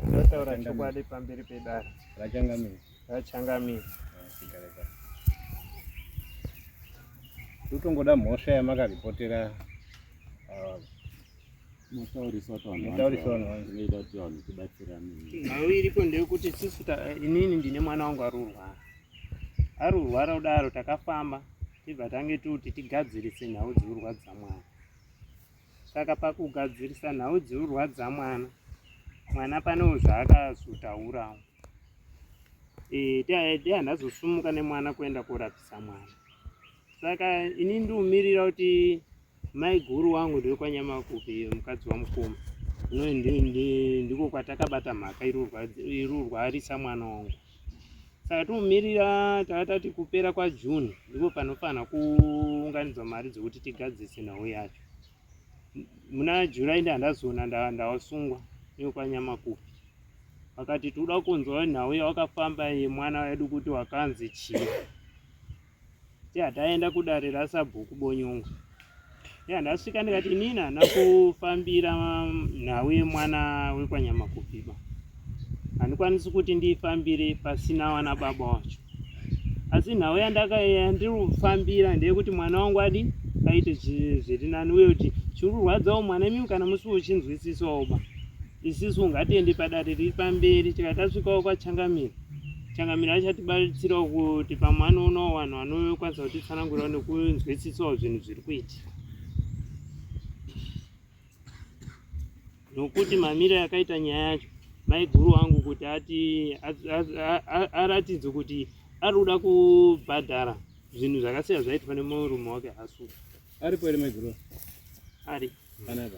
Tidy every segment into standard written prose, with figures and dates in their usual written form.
Ndotaura chokwadi pamberi pedare. Rachangamire. Rachangamire. Totongoda mhosva yamakaripotera ah, Mutaurisa kuti vanhu Mutaurisa vanhu vanzwe. Zvinoita kuti vanhu tibatsirane. Nhau iripo ndeyekuti isusu inini ndine mwana wangu ari kurwara. Ari kurwara kudaro takafamba tibva tange toti tigadzirise nhau dzikurwadza mwana. Saka pakugadzirisa nhau dzikurwadza mwana, mwana panewo zvaakazotaurawo. Eh, dai handazosumuka nemwana kuenda korapisa mwana. Saka ini ndiumirira kuti maiguru wangu ndiri kwaNyamakupi mukadzi wamukoma ndiko kwatakabata mhaka irurwarisa mwana wangu. Saka tiumirira takatati kupera kwaJune ndipo panofanira kuunganidzwa mari dzekuti tigadzise nhau yacho. Muna July ndandazoona ndawasungwa nekwanyamakupi vakati tinoda kunzwa nhau yawakafamba yemwana wedu kuti wakanzi chii. Tiya taenda kudare rasabhuku Bonyongo. Tiya ndasvika ndikati inini handina kufambira nhau yemwana wekwaNyamakupiba. Handikwanisi kuti ndifambire pasina wana baba wacho. Asi nhau yandiri kufambira ndeyekuti mwana wangu adi aite zviri nani uye kuti chiri kurwadzawo mwana imimi kana musi uchinzwisisawo ba. Isisu ngatiende padare riri pamberi tikatasvikawo kwaChangamire. Changamire achatibatsirawo kuti pamwe anoonawo vanhu vanokwanisa kutitsanangurirawo nekunzwisisawo zvinhu zviri kuitika. Nokuti mamire akaita nyaya yacho maiguru wangu kuti ati aratidze kuti ari kuda kubhadhara zvinhu zvakasiya zvaitwa nemurume wake hasuka. Aripo here maiguru? Ari. Panapa.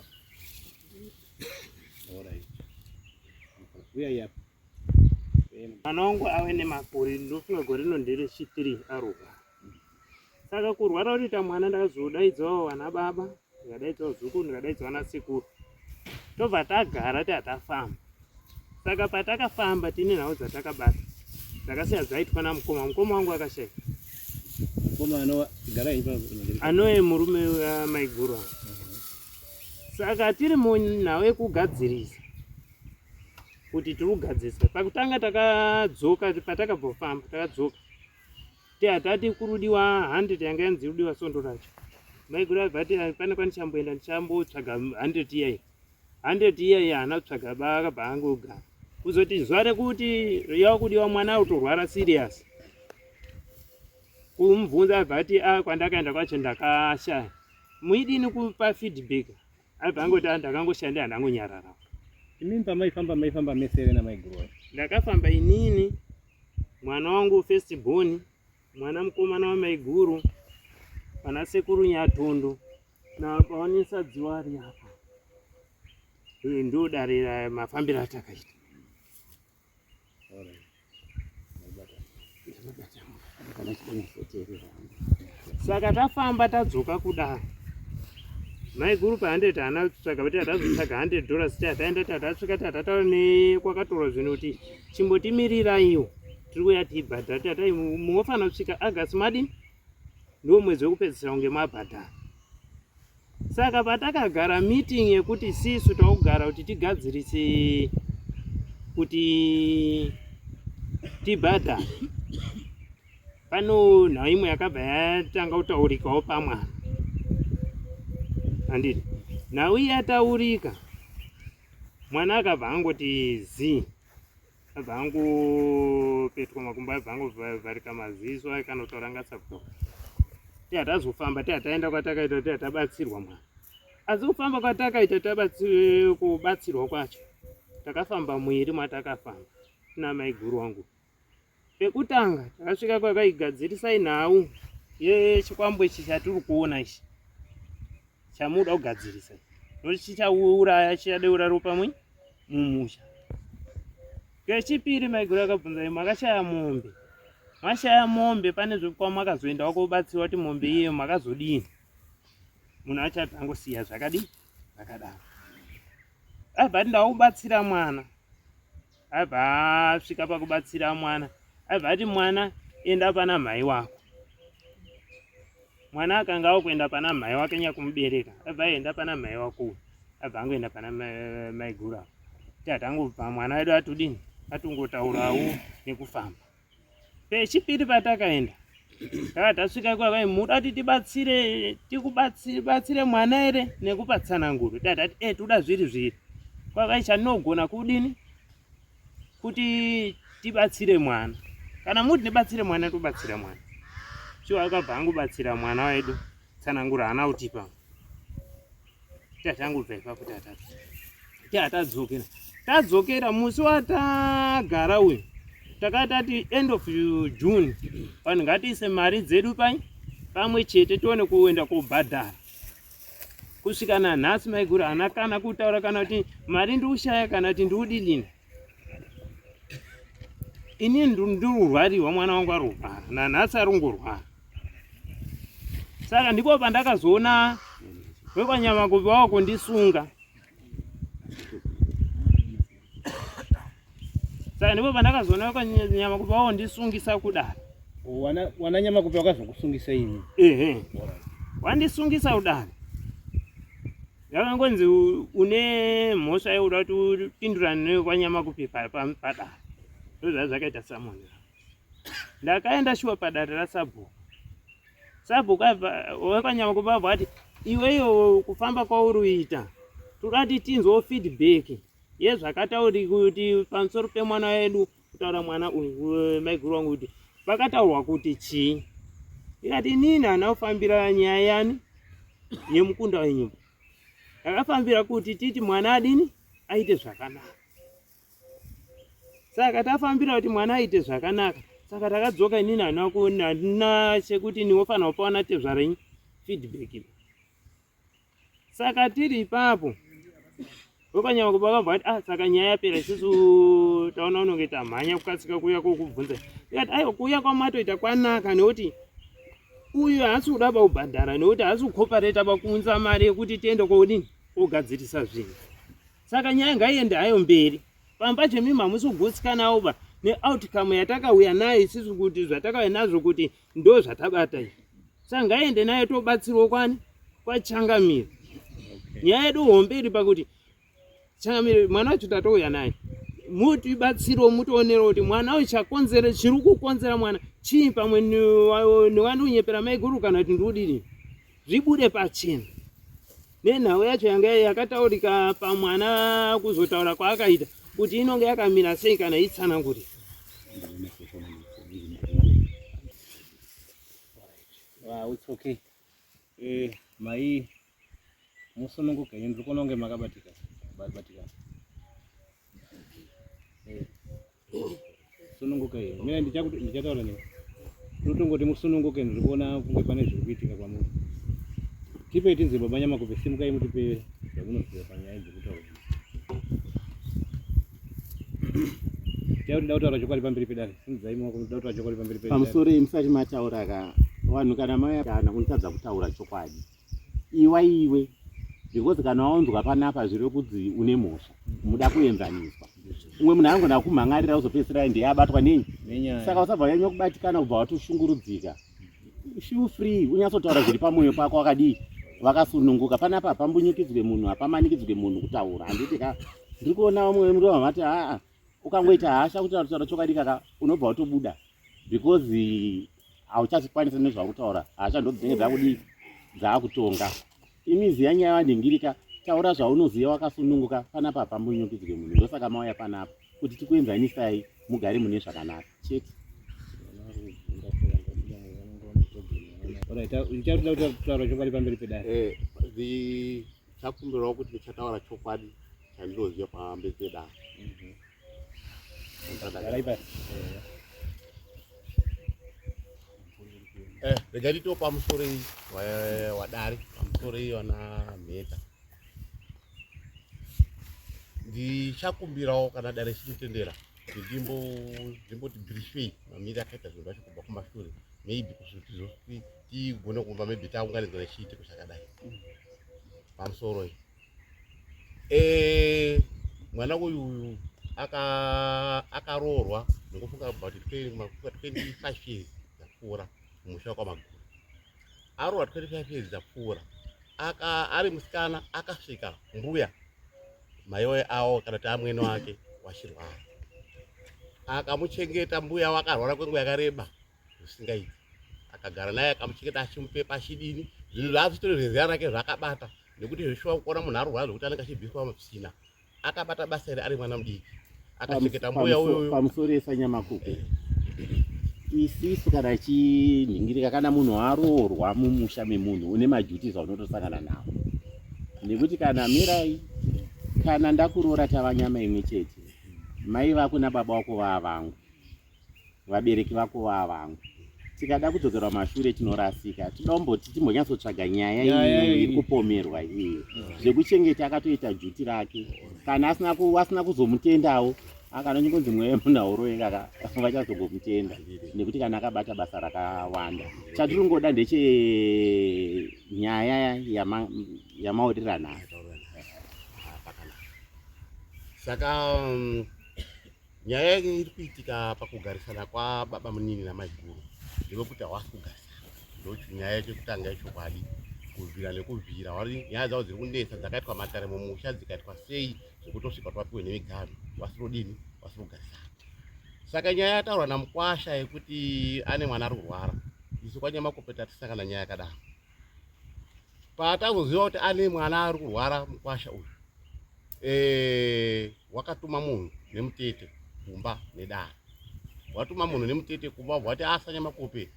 Alright. Uyai apa. Mwana wangu ave nemakore ndofunga gore rino nderechi 3 arurwara. Saka kurwara kutoita mwana ndakazodaidzawo vana baba, ndikadaidzawo zukuru, ndikadaidzawo vana sekuru. Tobva tagara ti hatafamba. Saka patakafamba tine nhau dzatakabata dzakasiya dzaitwa namukoma. Mukoma wangu akashaika. Mukoma anova gara ipapo. Anove murume wamaiguru ava. Saka tiri munhau yekugadzirisa kuti tiri kugadzirisa. Pakutanga takadzoka patakabvofamba takadzoka tihatati kurudiwa 100 yanga yanzi rudiwa sondo racho. Maiguru abva ati pane kwandichamboenda ndichambotsvaga 100 iyayi. 100 iyayi haana kutsvaga ba akabva angogara. Kuzoti zuva rekuti yakudiwa mwana utorwara serious. Kumubvunza abva ati ah kwandakaenda kwacho ndakashaya. Muidini kupa feedback abva angoti ah ndakangoshanda handangonyarara. Imimi pamaifamba maifamba mese here namaiguru? Ndakafamba inini mwana wangu first born mwana mukomana wamaiguru pana sekuru Nyatondo napaonesa dziwari apa ndo dare mafambiro atakaita. Saka tafamba tadzoka kudaro maiguru pa 100 haana kutsvaga kuti hatazotsvaga 100 dollars ti hataenda ti hatasvika ti hatataura nekwakatorwa zvinhu kuti chimbotimirira-iwo tiri kuya tiibhadhara ti hatai munofanira kusvika August madini ndiwo mwedzi wekupedzisira kunge mabhadhara. Saka patakagara meeting yekuti sisu taugara kuti tigadzirise kuti tibhadhare, pano nhau imwe yakabva yatanga kutaurikawo pamwana, handiti? Nhau iyi yataurika, mwana akabva angoti zii, abva angopetwa makumbo, abva angovharika maziso aikanotaura angasakutaura. Ti hatazofamba, ti hataenda kwatakaita, ti hatabatsirwa mwana. Asi kufamba kwatakaita kubatsirwa kwacho, takafamba muiri matakafamba tina maiguru wangu. Pekutanga takasvika kwakaigadzirisai nhau yechikwambo ichi chatiri kuona ichi chamuda kugadzirisa nokuti chichauraya chichadeura ropa mwi mumusha. Kechipiri maiguru akabvunza makashaya mombe, mashaya mombe pane zvekwamakazoenda wakobatsirwa kuti mombe iyeyo makazodini? Munhu achati angosiya zvakadii zvakadaro. Abva ati ndakubatsira mwana, abva asvika pakubatsira mwana, abva ati mwana enda pana mhai wako. Mwana akanga akuenda pana mhai wake nyakumubereka, abva aenda pana mhai wako uyu, abva angoenda pana maiguru avo. Tatangobva mwana wedu atodini atongotaurawo nekufamba. Pechipiri patakaenda taka tasvika kwakai muda kuti tibatsire tikubatsire mwana here nekupa tsananguro tatati e toda zviri zviri kwakai chandinogona kudini kuti tibatsire mwana kana muti ndibatsire mwana tobatsira mwana shuwa akabva angobatsira mwana wedu tsananguro haana kutipa Tatangobva ipapo tatatu tadzokera tadzokera musi watagara uyu takatati end of June vanhu ngatiise mari dzedu pai pamwe chete tione kuenda kobhadhara kusvika nanhasi maiguru haana kana kutaura kana kuti mari ndikushaya kana kuti ndikudidini ini ndirurwariwa mwana wangu arurwara nanhasi arungorwara saka ndipo pandakazoona wekwanyamakupi wavo kundisunga saka ndipo pandakazoona wekwanyamakupi wavo ndisungisa kudaro wana nyamakupi wakazokusungisa ini ehe wandisungisa kudaro yakangonzi une mhosva yekuda kuti upindurane newekwanyamakupi padare ndozvazvakaita samoni Ndakaenda shuwa padare rasabhuku. Sabhuku wekwanyama kubva ati iweyo kufamba kwauri kuita toda kuti tinzwewo feedback yezvakatauri kuti pamusoro pemwana wedu kutaura mwana uyu maiguru wangu kuti pakataurwa kuti chii ikati inini hana kufambira nyaya yani yemukunda wenyumba ndakafambira kuti titi mwana adini aite zvakanaka Saka tafambira kuti mwana aite zvakanaka. Saka takadzoka inini handina kuona handina chekuti ndinofanira kupa vana tezvara ini feedback. Saka tiri ipapo wekanyama kuba vakabva vati ah saka nyaya yapera isusu taona unonge tamhanya kukasika kuuya kokubvunza. Ndikati aiwa kuuya kwamatoita kwanaka nekuti uyu haasi kuda pakubhadhara nekuti haasi kukopareta pakuunza mari yekuti tiende kodini kogadzirisa zvinhu. Saka nyaya ngaiende hayo mberi. Pamba pacho imimi hamusi kugutsikanawo ba neoutcome yatakauya nayo isusu kuti zvatakauya nazvo kuti ndo zvatabata izvi. Saka ngaiende nayo tobatsirwa kwani kwachangamire. Okay. Nyaya yedu hombe iri pakuti changamire mwana wacho tatouya naye mutibatsirewo mutionerewo kuti mwana uyu chakonzera chiri kukonzera mwana chii pamwe newandikunyepera maiguru kana kuti ndiudini zvibude pachena nenhau yacho yanga yakataurika pamwana kuzotaura kwaakaita kuti inonge yakamira sei kana itsananguri Wow, it's okay. Eh, mai musununguke ndiri kuona kunge makabatika. Batika. Eh. Sununguka iwe. Mina ndichakuti ndichataura newe. Tinotongoti musununguke ndiri kuona kunge pane zviri kuitika kwamuri. Tipei tinzi baba Nyamakupe simukai mutipe zvamunoziva panyaya dzekutaura. Tichakuti kutaura chokwadi pamberi pedare. Simudzai maoko muda kutaura chokwadi pamberi pedare. Pamusoro musati mataura ka vanhu kana maya kana kunotadza kutaura chokwadi. Iwa iwe because kana waunzwa panapa zviri kudzi une mhosva muda kuenzaniswa umwe munhu angona kumhan'arira uzopedzisira ndiye abatwa nei saka usabva wanyanya kubatikana kubva watoshungurudzika feel free unyatsotaura zviri pamwoyo pako wakadii vakasununguka panapa hapambunyukidzwe munhu hapamanikidzwe munhu kutaura handiti ka ndiri kuona vamwe vemurova vati aa ukangoita hasha kuti kutaura chokwadi kaka unobva watobuda because hauchakwanisa nezvauri kutaura hasha ndodzinenge dzakudii dzakutonga imi ziya nyaya wanhingirika taura zvaunoziva wakasununguka panapa hapambunyukidzwe munhu ndosaka mauya panapa kuti tikuenzanisai mugare mune zvakanaka chete Taura chokwadi pamberi pedare. Eh, ndichakumbirawo kuti ndichataura chokwadi chandinoziva pamberi pedare. Eh, rega nditiwo pamusoroi wadare pamusoroi wana mheta ndichakumbirawo kana dare richinditendera kuti ndimboti briefei mamiriro akaita zvinhu zvacho kubva kumashure maybe kusvikira tigone kumba maybe taunganidzwa nechiitiko chakadai pamusoro iyi eh, mwana uyu uyu akaroorwa ndingofunga about 25 years dzapfuura mumusha wekwamaguru aroorwa 25 years dzapfuura ari musikana akasvika mbuya Maiwe awo kana kuti amwene wake wachirwara. Akamuchengeta mbuya wakarwara kwenguva yakareba zvisingaiti. Akagara naye akamuchengeta achimupepa achidini zvinhu zvaazvitori zvezera rake zvakabata nekuti zveshuwa kuona munhu arurwara zvekuti anenge achibviswa matsvina. Akabata basa iri ari mwana mudiki akachengeta mbuya uyoyo. Pamusoro esanyamakupe isisu kana chinhingirika kana munhu aroorwa mumusha memunhu une majutis aunotosangana nawo nekuti kana mirai kana ndakuroora tava nyama imwe chete mai vako nababa wako vaa vangu vabereki vako vaa vangu tikada kudzokerwa mashure tinorasika toda kumboti timbonyatsotsvaga nyaya iyi iri kupomerwa iyi zvekuchengeta akatoita juti rake kana asina asina kuzomutendawo akanongonzi mweya munhauro kaka vachazongomutenda nekuti kana akabata basa rakawanda chatiringoda ndechenyaya yamaurirana saka nyaya iri kuitika pakugarisana kwababa munini namaiguru ndevekuti hawasi kugarisana ndonyaya yekutanga yechokwadi kubvira nekubvira wari nyaya dzavo dziri kunetsa dzakaitwa matare mumusha dzikaitwa sei zvekutosvika kuti vapiwe nemiganhu vasirodini vasiri kugarisana saka nyaya yataurwa namukwasha yekuti ane mwana ari kurwara isu kwanyamakope tatisangana nyaya yakadaro patazoziva kuti ane mwana ari kurwara mukwasha uyu e, wakatuma munhu nemutete kumba nedare watuma munhu nemutete kumba wabva wati asanya makope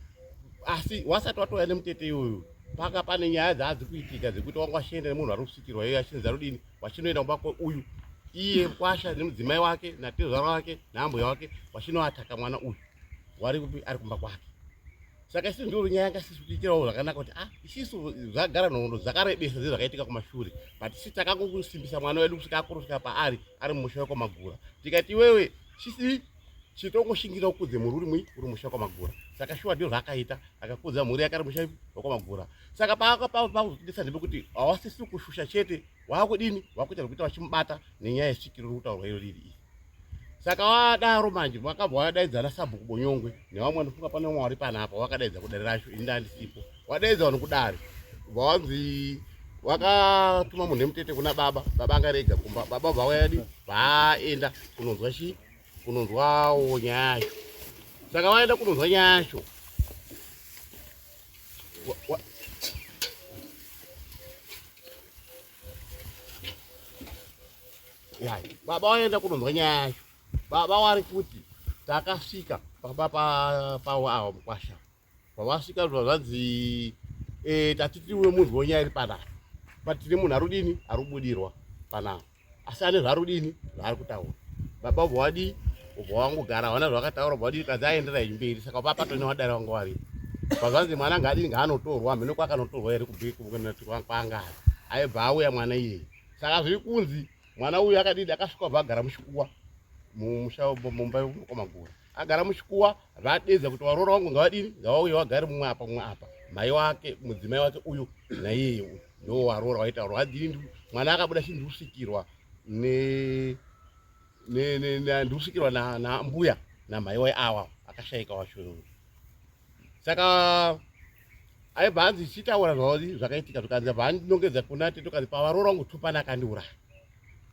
asi wasati watouya nemutete iyoyo paka pane nyaya dzaadzi kuitika dzekuti wanga wachienda nemunhu ari kusvikirwa iye achinzi arudini wachinoenda kumba kweuyu iye kwasha nemudzimai wake natezvara wake naambuya wake wachinoataka mwana uyu wari kupi ari kumba kwake saka isisu ndiro nyaya yanga isisu kuitirawo zvakanaka kuti ah isisu zvagara nhoroondo dzakarebesa dze zvakaitika kumashure but isi takangokusimbisa mwana wedu kusvika akuru kusvika paari ari mumusha wekwamagura tikati iwewe chisi chitongoshingira ukudze mhuri uri mui uri musha wekwamagura saka shuwa ndizvo zvaakaita akakudza mhuri yake ari musha wekwamagura saka paakapakuzotidetsa ndepekuti hawasisiri kushusha chete waakudini wakuita zvekuita vachimubata nenyaya yesvikiro riri kutaurwa iro riri iri saka wadaro manje vakabva wadaidza ana sabhuku bonyongwe nevamwe vanofunga pane vamwe vari panapa wakadaidza kudare racho ini ndandisipo wadaidza vanhu kudare vawanzi wakatuma munhu nemutete kuna baba baba anga rega kumba baba vauya vaenda kunonzwa chii kunonzwawo nyaya yacho saka vaenda kunonzwa nyaya yacho baba waenda kunonzwa nyaya yacho baba wari kuti takasvika pamba pavo ava mukwasha pavasvika zvanzi e, tati tiwe munhu wenyaya iri panapa but tine munhu arudini arubudirwa panapa asi ane zvaarudini zvaari kutaura baba ubva wadii ubva wangogara hawana zvavakataura ubva wadii kanzi aendera mberi saka papa tone wadare wanga waripo pazvanzi mwana ngaadini ngaanotorwa mheno kwakanotorwa here kwaanga ari aibva auya mwana iyeye saka zviri kunzi mwana uyu akadidi akasvika ubva agara muchikuwa mumusha mumba kwamagura agara muchikuwa vadedza kuti varoora wangu ngavadini ngavauye vagare mumwe apa mumwe apa mai wake mudzimai wake uyu naiyeye uyu ndo waroora waitaura wadini mwana akabuda chinzi kusvikirwa ndikusvikirwa nambuya namai wai awa akashaika wacho saka aibva anzi chitaura zvakaitika zvikanzi abva andinongedza kuna tete kanzi pavaroora wangu tupana akandiuraya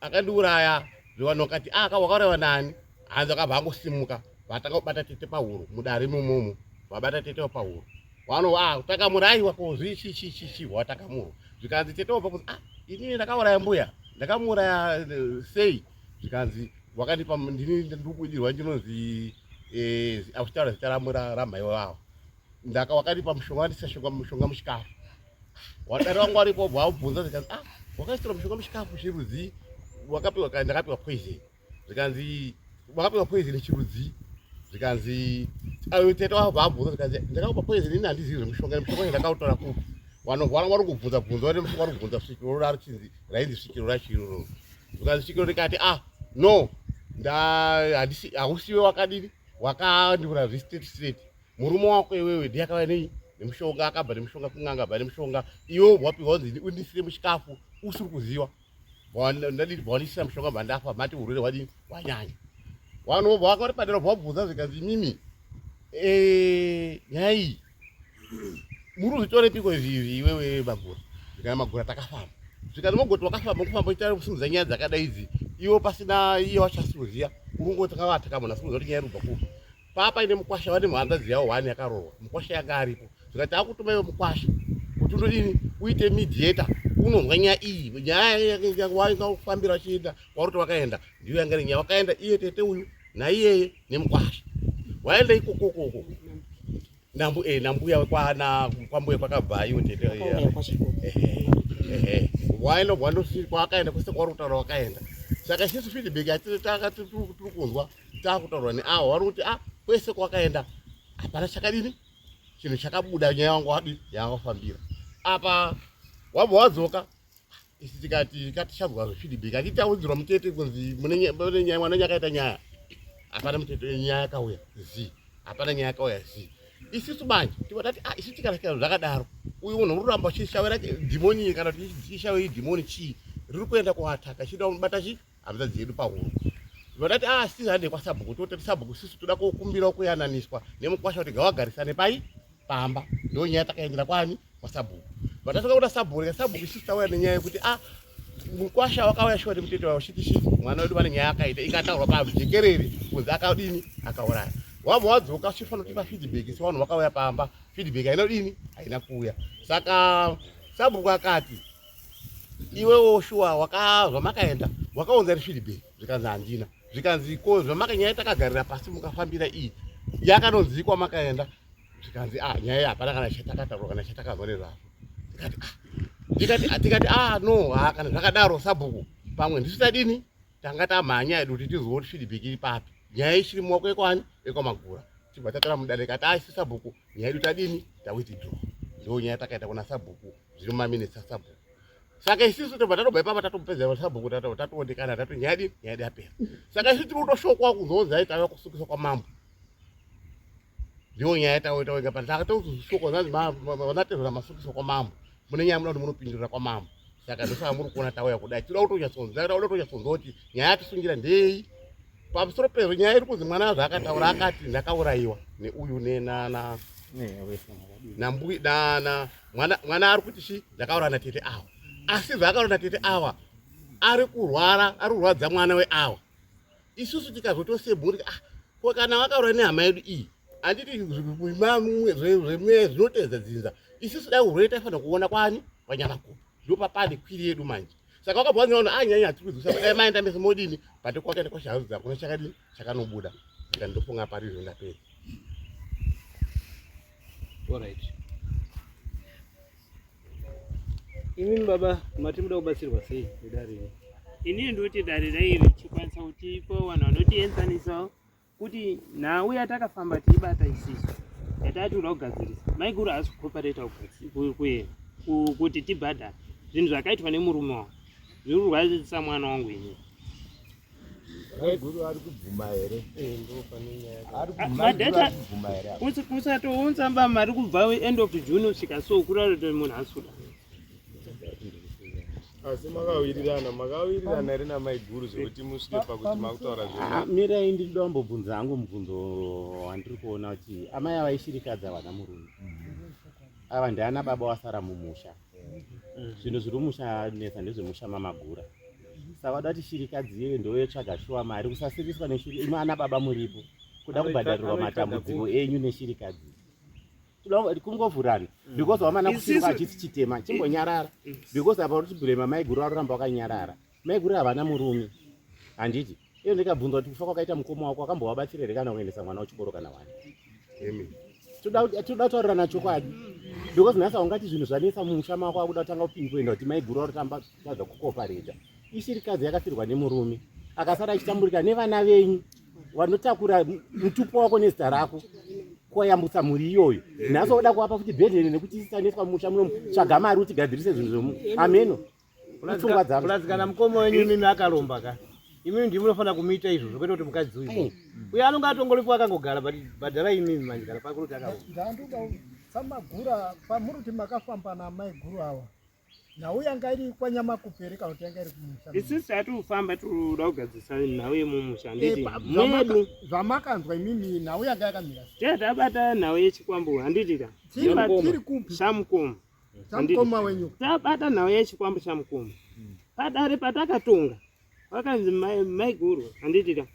akandiuraya zvivanhu vakati ah wakauraiwa nani hanzi akabva angosimuka vatanga kubata tete pahuro mudare imomomo vabata tete pahuro vano ah takamuraiwa ko zvichi chi chi chi watakamurwa zvikanzi tete wabva kunzi ah inini ndakauraya mbuya ndakamuuraya eh, sei zvikanzi wakandipa ndini ndikudirwa ndinonzi eh akuchitaura zita ramai wavo ndaka wakanipa mushonga wandisa shonga mushonga muchikafu wadari wangu waripo wabva wabvunza zvikanzi ah wakaisira mushonga muchikafu chirudzii wakapiwa kana ndakapiwa poison zvikanzi wakapiwa poison chirudzii zvikanzi ayo tete wabva abvunza zvikanzi ndakakupa poison ini handizivi zvemushonga mushonga ndakautora kupi vanhu vanga vari kubvunza bvunza vari mushonga vari kubvunza svikiro rarichinzi rainzi svikiro racho iroro zvikanzi svikiro rikati ah no nda handisi hausiwe wakadini wakandiura zvistraight straight murume wako iwewe ndiye akauya nei nemushonga akabva nemushonga kun'anga abva nemushonga iwe wapiwa kunzi undisire muchikafu usiri kuziva ndadii bvawanisira mushonga bva ndafa mati urwere hwadii hwanyanya vanhu vobva vakati padera bva wabvunza zvikanzi imimi eh, nyaya iyi muri kuzvitorepiko izvi izvi iwewe magura zvikana magura takafamba Zvikanzi mogoti wakafamba kufamba uchiita kusimudza nyaya dzakadai idzi iwo pasina iye wachasiuziya urungoti takavata munhu asimudza kuti nyaya iri kubva kupi. Papa ine mukwasha vane mhanzadzi yavo hwani yakaroorwa mukwasha yanga aripo zvikati akutuma iwe mukwasha kuti unodini uite mediator unonzwa nyaya iyi nyaya wainga kufambira uchienda kwauri kuti wakaenda ndiyo yanga iri nyaya wakaenda iye tete uyu naiyeye nemukwasha waenda ikokokoko nambu eh nambuya kwana kwambuya kwakabva iwe tete ehe waenda wandosvika kwakaenda kwese kwauri kutaura wakaenda saka isisu feedback yatiri tiri kunzwa takutaurwa neawa vari kuti ah kwese kwakaenda hapana chakadini chinhu chakabuda nyaya wangu wadi yawafambira apa wabva wadzoka isi tikati katichanzwa zvefeedback achiti taudzirwa mutete kunzi mune nyaya mwana nyakaita nyaya hapana mutete nyaya yakauya zi hapana nyaya yakauya zi isisu manje tibva tati ah isu tikarasika zvakadaro uyu munhu uri kuramba uchishawira dhimoni kana kuti chishawira dhimoni chii riri kuenda kuataka chida kubata chii hanzvadzi yedu pahuro vatati ah sisi hande kwasabhuku tototi sabhuku sisi toda kokumbira kuyananiswa nemukwasha kuti gawagarisane pai pamba ndo nyaya takaendera kwani kwasabhuku vatasvika kuda sabhuku reka sabhuku sisi tauya nenyaya yekuti ah mukwasha wakauya shuwa nemutete wavo shiti shiti mwana wedu vane nyaya akaita ikataurwa pajekerere kunzi akadini akauraya wabva wadzoka uchifanira kutipa feedback sevanhu vakauya pamba feedback haina kudini haina kuuya saka sabhuku akati iwewo shuwa waka zvamakaenda wakaunza ri feedback zvikanzi handina zvikanzi ko zvamakanyaya takagarira pasi mukafambira iyi yakanonzi kwamakaenda zvikanzi ah nyaya hapana kana chatakataura kana chatakazwa nezvazvo ndikati ah ndikati ah, tikati ah no ha kana zvakadaro sabhuku pamwe ndisu tadini tanga tamhanya edu kuti tizwe kuti feedback iri papi nyaya ichiri mumaoko ekwani ekwamagura tibva tatora mudare kati ah isu sabhuku nyaya yedu tadini tawithdraw ndo nyaya takaita kuna sabhuku zviri mumaminitsi asabhuku saka isisu tobva tatobva ipapa tatopedza sabhuku tatoondekana tati nyaya dini nyaya yedu yapera saka isu tiri kutoshokwa kuzonzi ai tava kusukiswa kwamambo ndiyo nyaya yataoita wega pa saka tozosukwa zanzi vanatezvera masukiswa kwamambo mune nyaya muda kuti munopindurira kwamambo saka ndosaka muri kuona tauya kudai tinoda kutonyatsonzwa tinoda kutonyatsonzwa kuti nyaya yatisungira ndei pamusoro pezvo nyaya iri kunzi mwana zvaakataura akati ndakaurayiwa neuyu nenana nambui nana mwana mwana ari kuti chi ndakauraya natete awa asi zvaakaura natete awa ari kurwara ari kurwadza mwana weawa isusu tikazotosebhuri ah ko kana vakauraya nehama yedu iyi handiti zvinotedza dzinza isusu dai urwere taifanira kuona kwani kwanyamakupa ndopapane kwiri yedu manje saka wakabva wanyaona anyanya ah, hatiri kudzisa dai maenda mese modini but kwakaenda kwashahanzudza kuna chakadini chakanobuda saka ndofunga pari izvo ndapedza Alright. Imimi baba mati muda kubatsirwa sei nedare iri? Inini ndoti dare rairi richikwanisa kutipa vanhu vanotienzanisawo kuti nhau yatakafamba tiibata isisu yatatoda kugadzirisa maiguru haasi kukopareta kuenda kuti tibhadhare zvinhu zvakaitwa nemurume wangu zviri kurwadzisa mwana wangu inini Maiguru ari kubvuma here? Eh, Madata kusatounza mba mari kubva end of June kusvika so kurara kuti munhu asuda. Asi makawirirana, makawirirana here namaiguru zvekuti musvike pakuti makutaura zve? Ah, mirai ndinoda kumbobvunza hangu mubvunzo wandiri kuona kuti amai ava ishirikadzi havana murume. Ava ndiana baba wasara mumusha. Zvinhu zviri mumusha netsa ndezvemusha mamagura. Saka vada kuti shirikadzi iyoyo ndoyotsvaga shuwa mari kusasiriswa neshiri imi ana baba muripo kuda kubhadharirwa matambudziko enyu neshirikadzi kungovhurana mm. because wamana kusimuka achiti chitema chimbonyarara mm. because apa uri blame maiguru aroramba wakanyarara maiguru havana murume handiti iyo ndikabvunzwa kuti kufa kwakaita mukoma wako wakambovabatsira here kana kuendesa mwana wechikoro kana wani toda kutaurirana chokwadi because nhasi haungati zvinhu zvanetsa mumusha mako akuda kutanga kupinpoinda kuti maiguru arotamba tadza kukopareta ishirikadzi yakafirwa nemurume akasara achitamburika nevana venyu vanotakura mutupo wako nezita rako koyambutsa mhuri iyoyo nhasi wakuda kuvapa futi bhedheni nekuti isisaneswa mumusha muno tsvaga mari kuti gadzirise zvinhu zvemu ameno pfungwa dzangu plus kana mukoma wenyu imimi akaromba ka imimi ndimi munofanira kumuita izvozvo kwete kuti mukadzi uyu eh. uyo anonge atongoripo akangogara but bhadharai imimi manje kana pakuri kuti akaromba ndandoda samagura pamuri kuti makafamba namaiguru awa nhau yanga iri kwanyamakupe kana kuti yanga iri kumusha isusu tatikufamba tikuda kugadzirisa nhau yemumusha handiti eh, mwedu zvamakanzwa imimi nhau yanga yakamira sei tabata nhau yechikwambo handiti ka tiri kupi chamukoma Chamukoma wenyu. Tabata nhau yechikwambo chamukoma. Padare patakatonga vakanzi maiguru handiti ka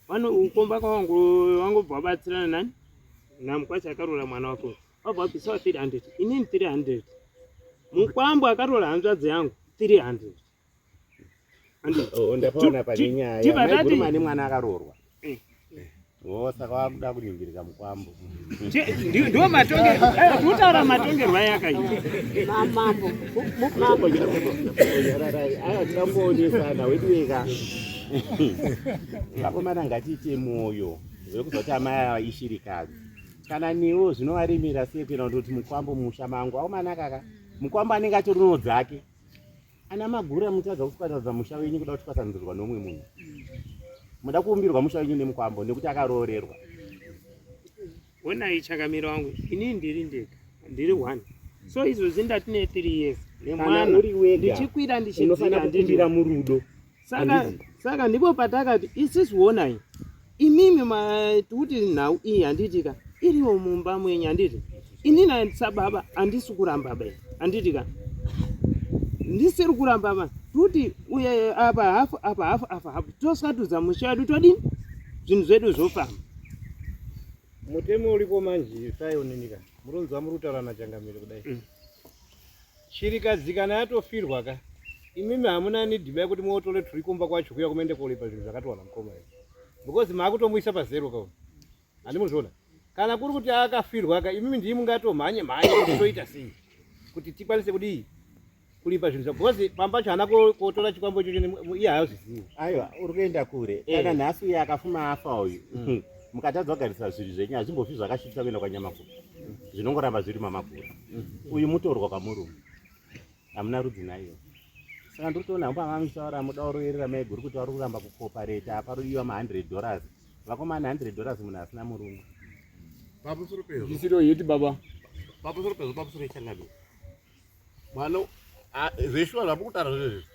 vano ukomba kwawangu wangobva wabatsirana nani namukwasha akaroora mwana wako wabva wabvisawo 300 inini 300 mukwambo akaroora hanzvadzi yangu 300 Oh, ndapaona pane nyaya maiguru mane mwana akaroorwa eh. Oh, saka wakuda kuningirika mukwambo ndiwo matongerwo eh, kutaura matongerwo ayakaita mambo aiwa tinamboonesana weduweka vakomana ngatiite mwoyo wekuzoti amai ava ishirikadzi kana newo zvinovaremera sei kuenda kutoti mukwambo musha mangu akomana kaka mukwambo anenge atorino dzake Ana magura mutadza kuswatadza musha wenyu kuda kutwasanzirwa nomwe munhu. Muda kuumbirwa musha wenyu nemukwambo nekuti akaroorerwa. Honai chakamira wangu ini ndiri ndega ndiri one so izvozvi ndatine 3 years nemwana uri wega ndichikwira ndichidzika kukumbira murudo saka saka ndipo patakati isisu honai imimi tikuti nhau iyi handitika iriwo mumba mwenyu handiti inini sababa handisi kuramba ba handiti ka ndisiri kuramba ba tikuti uye apa hafu apa hafu apa hafu tosatudza musha wedu todini zvinhu zvedu zvofamba mutemo uripo manje saionenika murunzi wamuri kutaura nachangamire kudai mm. Shirikadzi kana yatofirwa ka imimi hamuna need ba yekuti muotore turi kumba kwacho kuya kumende koripa zvinhu zvakatowana mukoma izvi because maakutomuisa pazero ka handi muzviona kana kuri kuti akafirwa ka imimi ndii mungatomhanye mhanye kuti toita sei kuti tikwanise kudii kuripa zvinhu zvako because pamba pacho haana kotora chikwambo ichocho iye haazvizivi aiwa uri kuenda kure eh. kana nhasi uye akafuma afa uyu mm. mukatadza kugarisa zvinhu zvenyu hazvimbofi zvakashitisa kuenda kwanyamakuru zvinongoramba zviri mamakura uyu mutorwa kwamurume hamuna rudzi naiyo saka ndiri kutoona hangu pamamitaura muda kuroverera maiguru kuti vari kuramba kukopareta parodiwa ma 100 dollars vakomana 100 dollars munhu asina murume pamusoro pezvo zvisiro yeti baba pamusoro pezvo pamusoro yechangamire mwana zveshuwa zvamukutaura zvezvi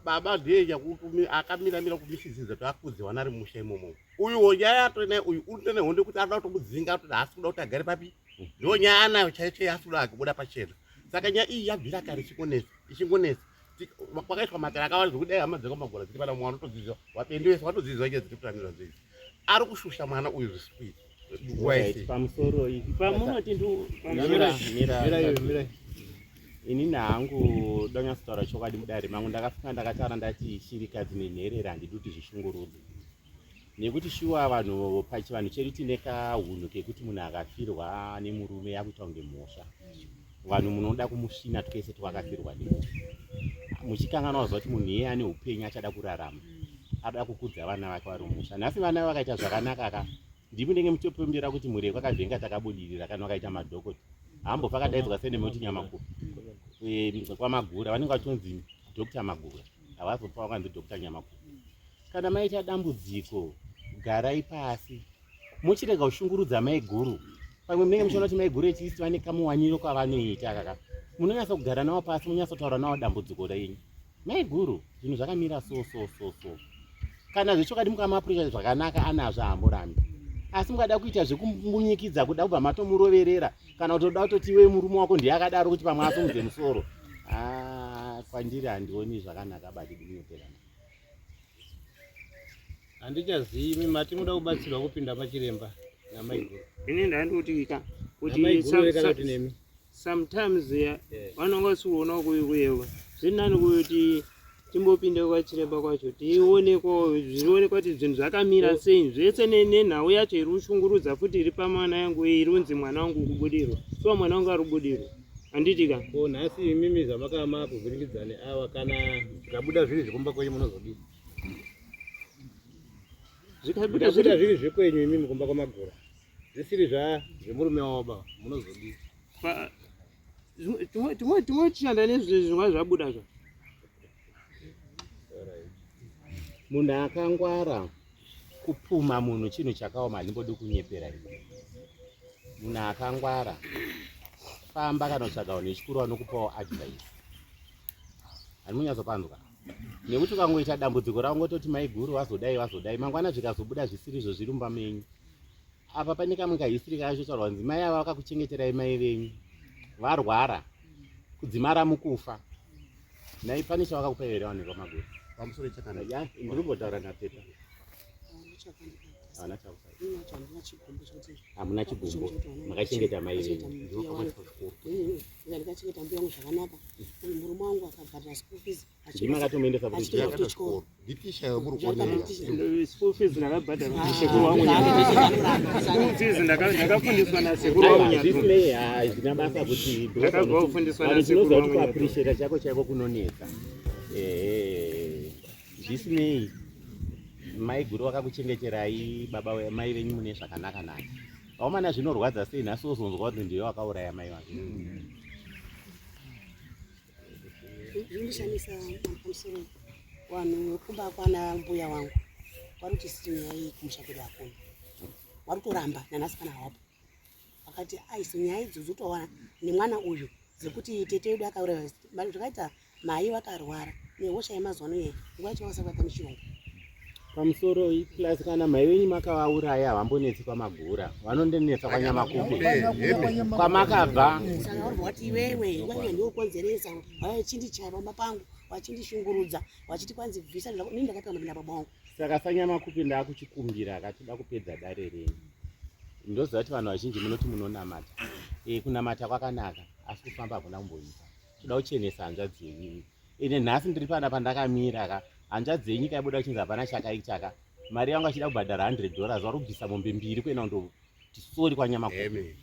baba ndiye nyakuti akamira mira kumisidzidza kuti akudze vana ari mumusha imomo uyuwo nyaya yatori naye uyu uri tone hondo yekuti anoda kutomudzinga kuti haasi kuda kuti agare papi ndo nyaya anayo chaiyo chaiyo haasi kuda kubuda pachena saka nyaya iyi yabvira kare ichingonetsa ichingonetsa kwakaitwa matare akawanda zvekuti dai hama dzekwamagora dziri pana mwana utodzidzwa vapendi vese vatodzidzwa nyaya dziri kutangira dzidzi ari kushusha mwana uyu zvisi kuita pamusoro pamunoti inini hangu donyatsotaura chokwadi mudare mangu ndakafunga ndakataura ndati shirikadzi nenherera handidi kuti zvishungurudze nekuti shuwa vanhu pachivanhu chedu tine kahunhu kekuti munhu akafirwa nemurume yakuita kunge mhosva vanhu munoda kumusvina twese twakafirwa nemunhu muchikanganwa kuziva kuti munhu iyeye ane upenyu achada kurarama ada kukudza vana vake vari mumusha nhasi vana vakaita zvakanaka ka ndimunenge muchitopembera kuti mhuri yekwakavhenga takabudirira kana vakaita madhokota haambofa akadaidzwa seneme kuti nyamakupa eh, kwamagura vanenge vachitonzi doctor magura havazofa vakanzi doctor nyamakupa Kana maita dambudziko garai pasi muchirega kushungurudza maiguru. Pamwe munenge muchiona kuti maiguru at least vane kamuwaniro kavanoita kaka. Munonyatsa kugara navo pasi munyatsa kutaura navo dambudziko renyu. Maiguru zvinhu zvakamira so so so so. Kana zvechokwadi mukamaapproacha zvakanaka anazvo haamborambi. Asi mukada kuita zvekumunyikidza kuda kubva matomuroverera kana kutoda kutoti iwe murume wako ndiye akadaro kuti pamwe asumudze musoro. Ah, kwandiri handioni zvakanaka bati kunyeperana. Handichazivi imi mati muda kubatsirwa kupinda pachiremba namaiguru. Ini ndandikuti ka kuti Namaiguru here kana kuti nemi? sometimes ya vanonga vasikuona kuyeva zviri nani kuti timbopinde kwachiremba kwacho tionekwa zvionekwa kuti zvinhu zvakamira sei zvese nenhau yacho iri kushungurudza futi iri pamwana yangu iri kunzi mwana wangu kubudirwa so mwana wangu ari kubudirwa handiti ka Ko nhasi imimi zvamakama kuvhiringidza neawa kana zvikabuda zviri zvekumba kwenyu munozodii? Zvikabuda zviri zvekwenyu imimi kumba kwamagura zvisiri zva zvemurume wavo baba munozodii? Timochishanda nezvinhu zvabuda zva munhu akangwara kupuma munhu chinhu chakaoma handimbodi kunyepera ini munhu akangwara famba kana kutsvaga vanhu vechikuru vanokupawo advice handimunyatsopanzwa nekuti ukangoita dambudziko ravo ngototi maiguru vazodai vazodai mangwana zvikazobuda zvisirizvo zviri mumba menyu apa pane kamwe kahisiri kachotaurwa kunzi mai ava vakakuchengeterai mai venyu varwara kudzimara mukufa. Nhai pane chavakakupa here vanhu vemaguru? Pamusoro chakanaka. Ya, ndiri kumbotaura napepa. Havana chakupa. Hamuna chigumbu. Makachengeta mai venyu. Ndakachengeta mbuya wangu zvakanaka. Murume wangu akabhadhara school fees. Ndimi makatomuendesa kuchikoro. Nditisha yamuri kuonera. School fees ndakabhadhara nasekuru wangu Nyandoro. School fees ndakafundiswa nasekuru wangu Nyandoro. Zvisinei, hazvina basa kuti Ndakabva kufundiswa vanhu nasekuru tinoziva wangu kuti Nyandoro. kuappreciata chako chaiko kunonetsa. Ehe. Zvisinei, maiguru vakakuchengeterai baba mai venyu mune zvakanaka naka. Vaomana zvinorwadza sei nhasi wozonzwa kuti ndiwe wakauraya mai vako. Zvinondishamisa pamusoro vanhu vekumba kwana mbuya wangu vari kuti siti nyaya iyi kumusha kwedu hakuna vari kutoramba nanhasi kana hawapo vakati aisi nyaya idzodzo towana nemwana uyu dzekuti tete yedu akauraiwa zvakaita mai vakarwara nehosha yemazuva ano iyi nguva yacho vakasati vaita mishonga Pamusoro plus kana mai venyu makavauraya havambonetsi kwamagura vanondonetsa kwanyamakupe kwamakabva. Saka vari vati iwewe iwewe ndiwe ukonzeresa vachindichaya pamba pangu vachindishungurudza vachiti kwanzi bvisa ini ndakapiwa mabinda baba wangu. Saka sanyamakupe ndakuchikumbira akatida kupedza dare renyu. Ndoziva kuti vanhu vazhinji munoti munonamata. E, kunamata kwakanaka asi kufamba hakuna kumboipa. Toda kuchenesa hanzvadzi yenyu. Ine nhasi ndiri pana pandakamira ka hanzvadzi yenyu ikaibuda kuchinzi hapana chakaita ka mari yangu achida kubhadhara 100 dollars vari kubvisa mombe mbiri kuenda kundoti sori kwanyamakupe.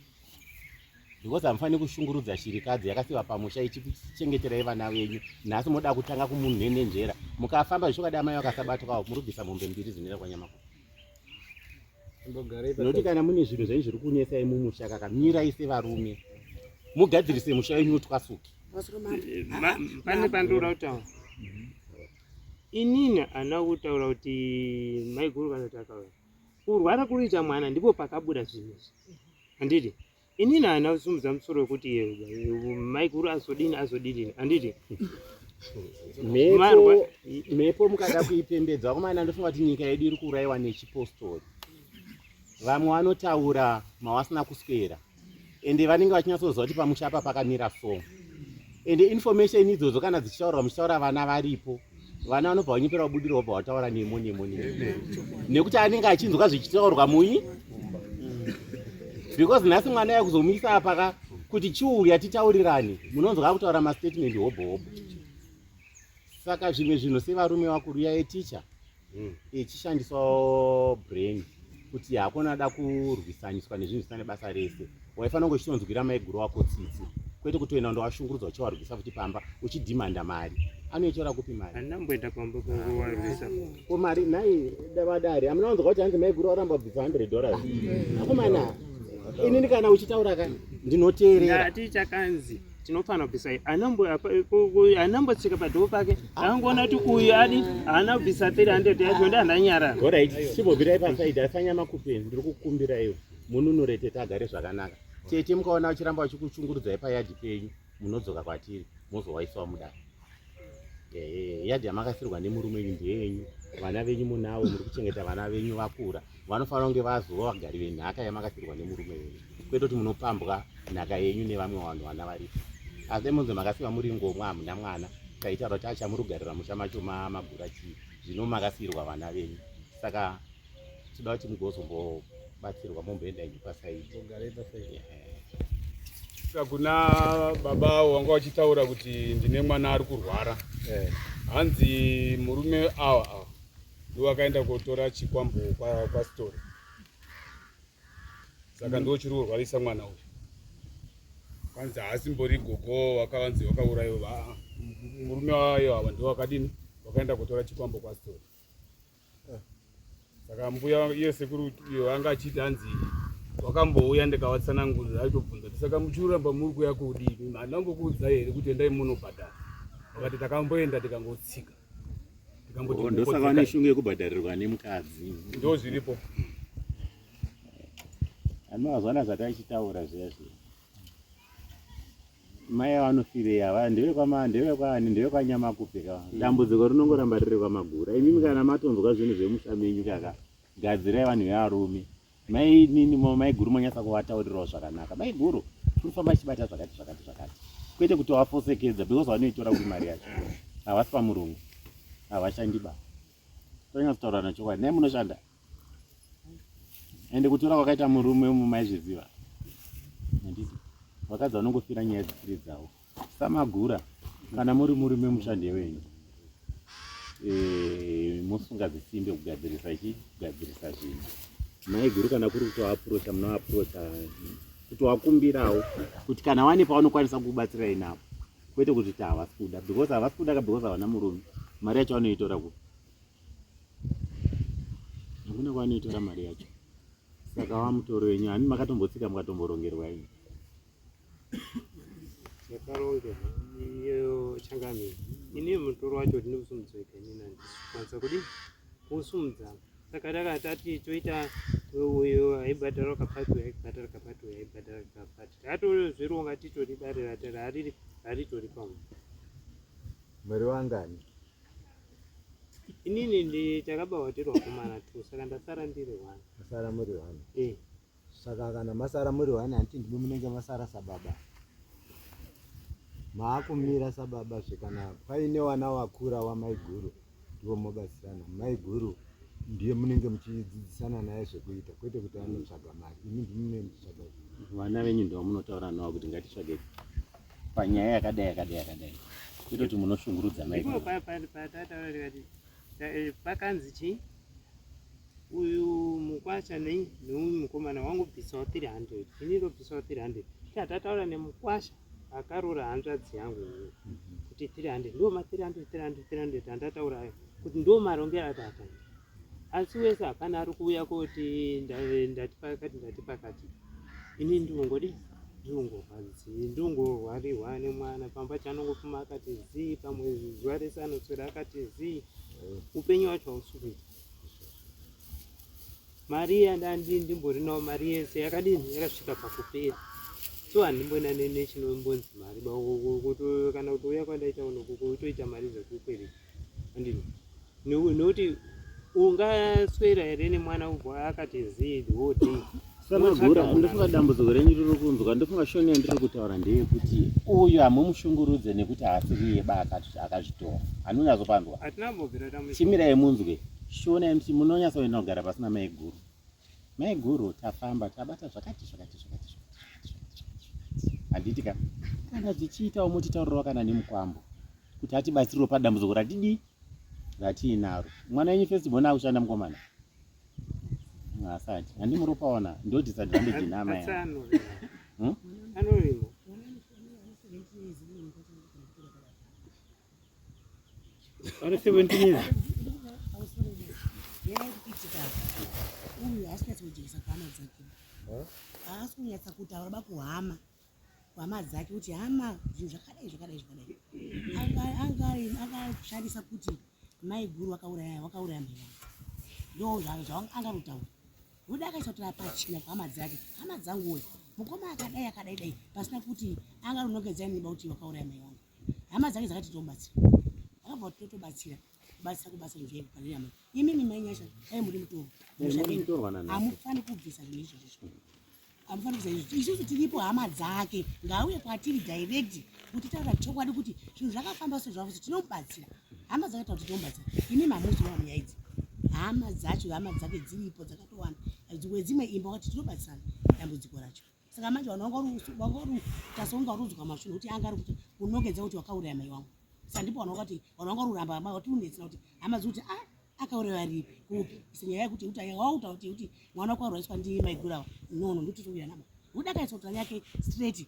Because hamufaniri kushungurudza shirikadzi yakasiwa pamusha ichikuchengeterai vana venyu. Nhasi moda kutanga kumunhenenzvera. Mukafamba zvichokwadi amai vakasabatwa muri kubvisa mombe mbiri dzinoenda kwanyamakupe. Nokuti kana mune zvinhu zvenyu zviri kunetsai mumusha kaka mirai sevarume mugadzirise musha wenyu utwasuke. Pane pandinoda kutaura inini handina kutaura kuti maiguru kana kuti akauya kurwara kuruita mwana ndipo pakabuda zvinhu izvi handiti inini handina kusumudza musoro wekuti maiguru azodini azodidini handiti mhepo mhepo mukada kuipembedza vakomana ndofunga kuti nyika yedu iri kuurayiwa nechipostori vamwe vanotaura mawasina kuswera ende vanenge vachinyatsoziva kuti pamusha apa pakamira so ende information idzodzo kana dzichitaurwa muchitaura vana varipo vana vanobva vanyepera vabudira vobva vataura nemo nemo nemo nekuti anenge achinzwa zvichitaurwa muyi because nhasi mwana yakuzomuisa apa ka kuti chiuya titaurirane munonzwa akutaura mastatement hobho hobho saka zvimwe zvinhu sevarume vakuru yaeticha ichishandiswawo brain kuti hakuna da kurwisaniswa nezvinhu zvisina nebasa rese waifanira kunge uchitonzwira maiguru wako tsitsi kwete kutoenda ndowashungurudza uchiwarwisa futi pamba uchidhimanda mari anoitora kupi mari handina kumboenda pamba kungowarwisa ko mari nhai vadare hamuna kunzwa kuti hanzi maiguru waramba kubvisa 100 dollars akomana inini kana uchitaura ka ndinoteerera ndati chakanzi tinofanira kubvisa iyi anambotsika padhoo pake angoona kuti uyu adi haana kubvisa 300 yacho ndi handanyarara Alright, chimbobvirai pasaidi asanyama kupe ndiri kukumbira iwe mununure tete agare zvakanaka tete mukaona vachiramba vachikuchungurudzai payadhi penyu munodzoka kwatiri mozowaisawo mudare ehe yadhi yamakasirwa nemurume wenyu ndeyenyu vana venyu munavo muri kuchengeta vana venyu vakura vanofanira kunge vazova vagari venhaka yamakasirwa nemurume wenyu kwete kuti munopambwa nhaka yenyu nevamwe vanhu vana varipo asi munzi makasiwa muri ngomwa hamuna mwana taitaura kuti achamurugarira musha macho magura chii zvino makasiirwa vana venyu saka tinoda kuti mugozombobatsirwa momboenda henyu pasaidi Saka kuna baba avo vanga vachitaura kuti ndine mwana ari kurwara hanzi murume awa awa ndiwo akaenda kotora chikwambo kwastori saka ndiwo chiri kurwarisa mwana uyu kwanzi haasimbori gogo wakavanzi wakaurayiwa murume wayo awa ndiwo wakadini wakaenda kotora chikwambo kwastori saka mbuya iye sekuru iyo anga achiti hanzi wakambouya ndikavatsanangurira aitobvunza kuti saka muchiramba muri kuya kudii handina kumbokuudzai here kuti endai munobhadhara vakati takamboenda tikangotsika tikamboti Oh, ndosaka vane shungu yekubhadharirwa nemukadzi ndo zviripo Amazwana zvataichitaura zviya zviya mai vanofirei ava ndevekwama ndevekwaani ndevekwanyamakupe ka dambudziko rinongoramba riri kwamagura imimi kana matonzwa zvinhu zvemusha menyu kaka gadzirai vanhu vevarume mai nini maiguru monyatsa kuvataurirawo zvakanaka maiguru tiri kufamba tichibata zvakati zvakati zvakati kwete kuti wafosekedza because vanoitora kuri mari yacho Havasi pamurungu. Havashandi ba. Tonyatsotaurana chokwadi. Naye munoshanda? Ende kutora kwakaita murume umu maizviziva. Handiti? Vakadzi vanongofira nyaya dzisiri dzavo. Samagura kana muri murume mushandi wenyu. Eh, mosunga dzisimbe kugadzirisa chi kugadzirisa zvinhu. Maiguru kana kuri kutoaprocha munoaprocha kutoakumbirawo kuti kana wane pavanokwanisa kukubatsirai napo kwete kuti ti havasi kuda because havasi kuda ka because havana murume mari yacho vanoitora kupi hakuna kwavanoitora mari yacho saka wamutoro wenyu hani makatombotsika mukatomborongerwa ini Takarongerwa iyo changamire ini mutoro wacho ndinokusumudza ega inini handisi kukwanisa kudii kuusumudza saka taka tati toita uyo aibhadhara kapati uyo aibhadhara kapati uyo aibhadhara kapati takatozvironga titori dare rati rariri raritori pamwe Muri wangani? Inini ndi takabawa tiri vakomana two saka ndasara ndiri one. Masara muri one. Eh. Saka kana masara muri one hanti ndimi munenge masara sababa. Maakumira sababa zve kana paine wana wakura wamaiguru ndivo mobatsirana. Maiguru ndiye munenge muchidzidzisana naye zvekuita kwete kuti anotsvaga mari. Imi ndimi munenge muchitsvaga. Vana venyu ndivo munotaura navo kuti ngatitsvage panyaya yakadai yakadai yakadai kwete kuti munoshungurudza mai Ndipo patataura tikati eh, pakanzi chii uyu mukwasha nei neuyu mukomana wangu bvisawo 300 ini ndobvisawo 300 tataura nemukwasha akaroora hanzvadzi yangu ini kuti 300 ndo ma 300 300 300 andataura ayo kuti ndo marongero atataita asi wese hapana ari kuuya koti ndati pakati ndati pakati ini ndinongodi ndinongorwadzi ndinongorwarirwa nemwana pamba chanongopfuma akati zii pamwe zuva rese anoswera akati zii upenyu wacho hausi kuita mari yandandi ndimborinawo mari yese yakadini yakasvika pakupera so handimbona nechinombonzi mari kana kutouya kwandaita uno kutoita mari dzekukwereta andini nokuti ungaswera here nemwana ubva akati zii the whole day Samagura, ndofunga dambudziko renyu riri kunzwa, ndofunga shoni yandiri kutaura ndeyekuti uyu hamumushungurudze nekuti haasiri iye ba akazvitora. Anonyatsopanzwa. Hatina kumbobvira tamu Chimirai munzwe. Shona yemti munonyatsoenda kugara pasina maiguru. Maiguru tafamba tabata zvakati zvakati zvakati zvakati zvakati. Handiti ka? Kana zvichiitawo motitaurirawo kana nemukwambo kuti atibatsirewo padambudziko ratidii ratiinaro. Mwana wenyu first born akushanda mukomana. Asati. Handi muri kupaona ndo disadvantage ina amai. Hmm? Anorimo. Ane 17 years. Uyu haasi kunyatsa kujekesa kuhama dzake. Haasi kunyatsa kutaura ba kuhama. Kuhama dzake kuti hama zvinhu zvakadai zvakadai zvakadai. Angashandisa kuti maiguru wakauraya wakauraya mai vangu. Ndo zvaangarotaura. Yoda akaisa kuti pachena kuhama dzake. Hama dzangu uyu. Mukoma akadai akadai dai pasina kuti angaronongedza ini ba kuti wakauraya mai vangu. Hama dzake dzakati tomubatsira. Akabva kuti totobatsira. Kubatsira kubatsira zvinhu pane hama. Imimi mai Nyasha dai muri mutorwa. Hamufani kubvisa zvinhu izvozvo. Hamufani kubvisa izvozvo. Isusu tiripo hama dzake. Ngauye kwatiri direct kuti taura chokwadi kuti zvinhu zvakafamba sezvavo tinomubatsira. Hama dzake taura kuti tinomubatsira. Imimi hamuzi wa munyaya idzi. Hama dzacho hama dzake dziripo dzakatowanda. Dzimwe imba wakati tinobatsirana dambudziko racho. Saka manje vanhu vanga vari tasonga rudzwa mashure kuti anga ari kuti unongedza kuti wakauraya mai wangu. Saka ndipo vanhu vakati vanhu vanga ruramba hama vati unetsera kuti hama dzikuti ah akauraya ripi kupi. Isa nyaya yekuti kuti wauta kuti kuti mwana wako arwariswa ndi mai gura no no ndoti tokuya naba. Uda kaisa kuti yake straight.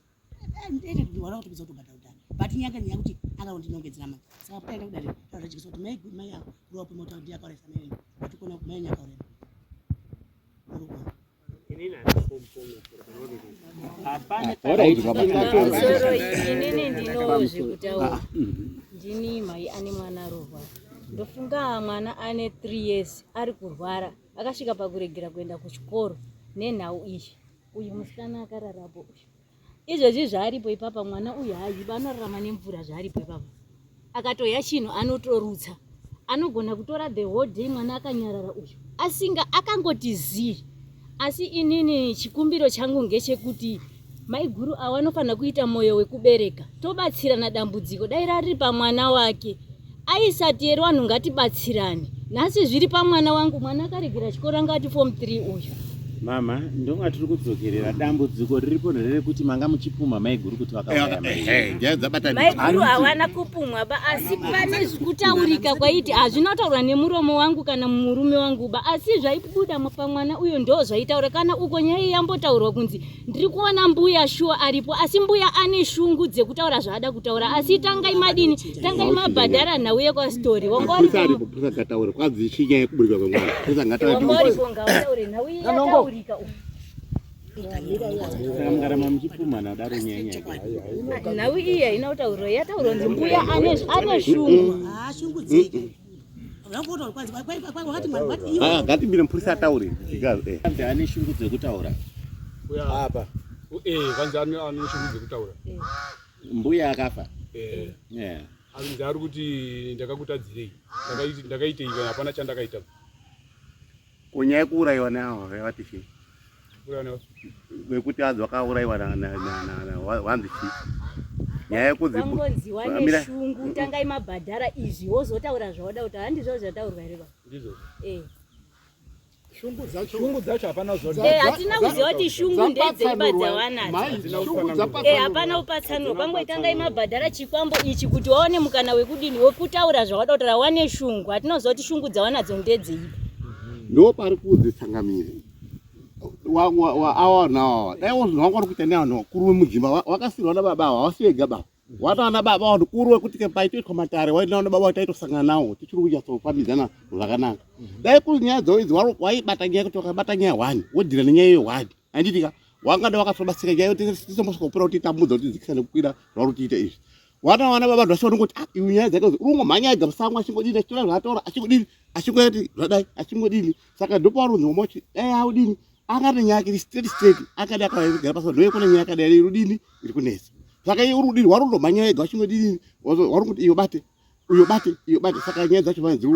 Ndete kuti mwana wako topedza kutobhadhara kudhara. But nyaya nyaya kuti anga kundinongedzera manje. Saka paenda kudare tazvajikisa kuti mai mai ako ruwa pamota kuti akauraya mai. Kuti kona mai nyakauraya. Inini ndinozvikutaura ndini mai ane mwana arorwara ndofunga mwana ane 3 years ari kurwara akasvika pakuregera kuenda kuchikoro nenhau iyi uyu musikana akararapo uyu Izvezvi zvaaripo ipapa mwana uyu haazivi anorarama nemvura zvaaripo ipapa. Akatoya chinhu anotorutsa. Anogona kutora the whole day mwana akanyarara uyu. Asinga akangoti zii. Asi inini chikumbiro changu ngechekuti maiguru awa anofanira kuita moyo wekubereka. Tobatsirana dambudziko dai rari pamwana wake. Aisati here vanhu ngatibatsirane. Nhasi zviri pamwana wangu, mwana akaregera chikoro anga ati form 3 uyu. Mama, ndonga tiri kudzokerera dambudziko riripo nderekuti manga muchipumha maiguru kuti vakauraya mai. Maiguru hawana kupumhwa ba asi pane kutaurika kwaiti hazvina kutaurwa nemuromo wangu kana murume wangu ba asi zvaibuda pamwana uyo ndo zvaitaura kana uko nyaya iyi yambotaurwa kunzi ndiri kuona mbuya shuwa aripo asi mbuya ane shungu dzekutaura zvaada kutaura asi tangai madini tangai mabhadhara nhau yekwastori wangoripo kwanzi chinyaya yekuburika kwemwana wangoripo ngautaure nhau iyi yataurika uku Saka mukaramba muchipumhana kudaro nyaya nyaya. Nhau iyi haina kutaurwa yataurwa nzi mbuya ane ane shungu. Ah, shungu dzei? Ah, ngatibire mupurisa ataure. Eh. Ane shungu dzekutaura. Apa. Eh, kwanzi ane shungu dzekutaura. Mbuya akafa. Eh. Yeah. Anzi ari kuti ndakakutadzirei. Ndakaitei kana hapana chandakaita. Ko nyaya yekuurayiwa neavo vati chii? Vekuti hanzi vakaurayiwa wanzi chii? Nyaya yekudzi wangonzi wane shungu tangai mabhadhara izvi wozotaura zvawada kuti handizvo zvataurwa here baba? Ndizvo. Eh. Shungu dzacho shungu dzacho hapana kuzoona. Eh, hatina kuziva kuti shungu ndedzeiba dzawanadzo. Eh, hapana kupatsanurwa. Kwangoitangai mabhadhara chikwambo ichi kuti waone mukana wekudini wekutaura zvawada kutaura wane shungu. Hatina kuziva kuti shungu dzawanadzo ndedzeiba. Ndo pari kunzi tsangamire. Awa nawa. Dai wozvinhu wangu wari kuita nevanhu vakuru vemudzimba vakasirwa nababa ava havasi vega baba. Watoana baba vanhu kuru wekuti paitoitwa matare wainaona baba taitosangana nawo tichiri kunyatsofambidzana zvakanaka. Dai kuri nyaya dzavo idzi waibata nyaya kuti wakabata nyaya one wodhira nenyaya iyo one handiti ka wangada wakatobatsika nyaya tisombosvika kupera kuti tambudza kuti dzikisa nekukwira zvauri kutiita izvi. Watowana baba vanhu vacho vanongoti ah iwe nyaya dzake uri kungomhanya ega musango achingodini achitora zvaatora achingodini achingoti zvadai achingodini saka ndopauri kunzi mama dai audini akati nyaya yake iri straight straight akadi akagara pasi ndoye kune nyaya yakadai iri rudini iri kunetsa saka iye uri kudini wari kundomhanya ega wachingodini wari kuti iyo bate uyo bate iyo bate saka nyaya dzacho manje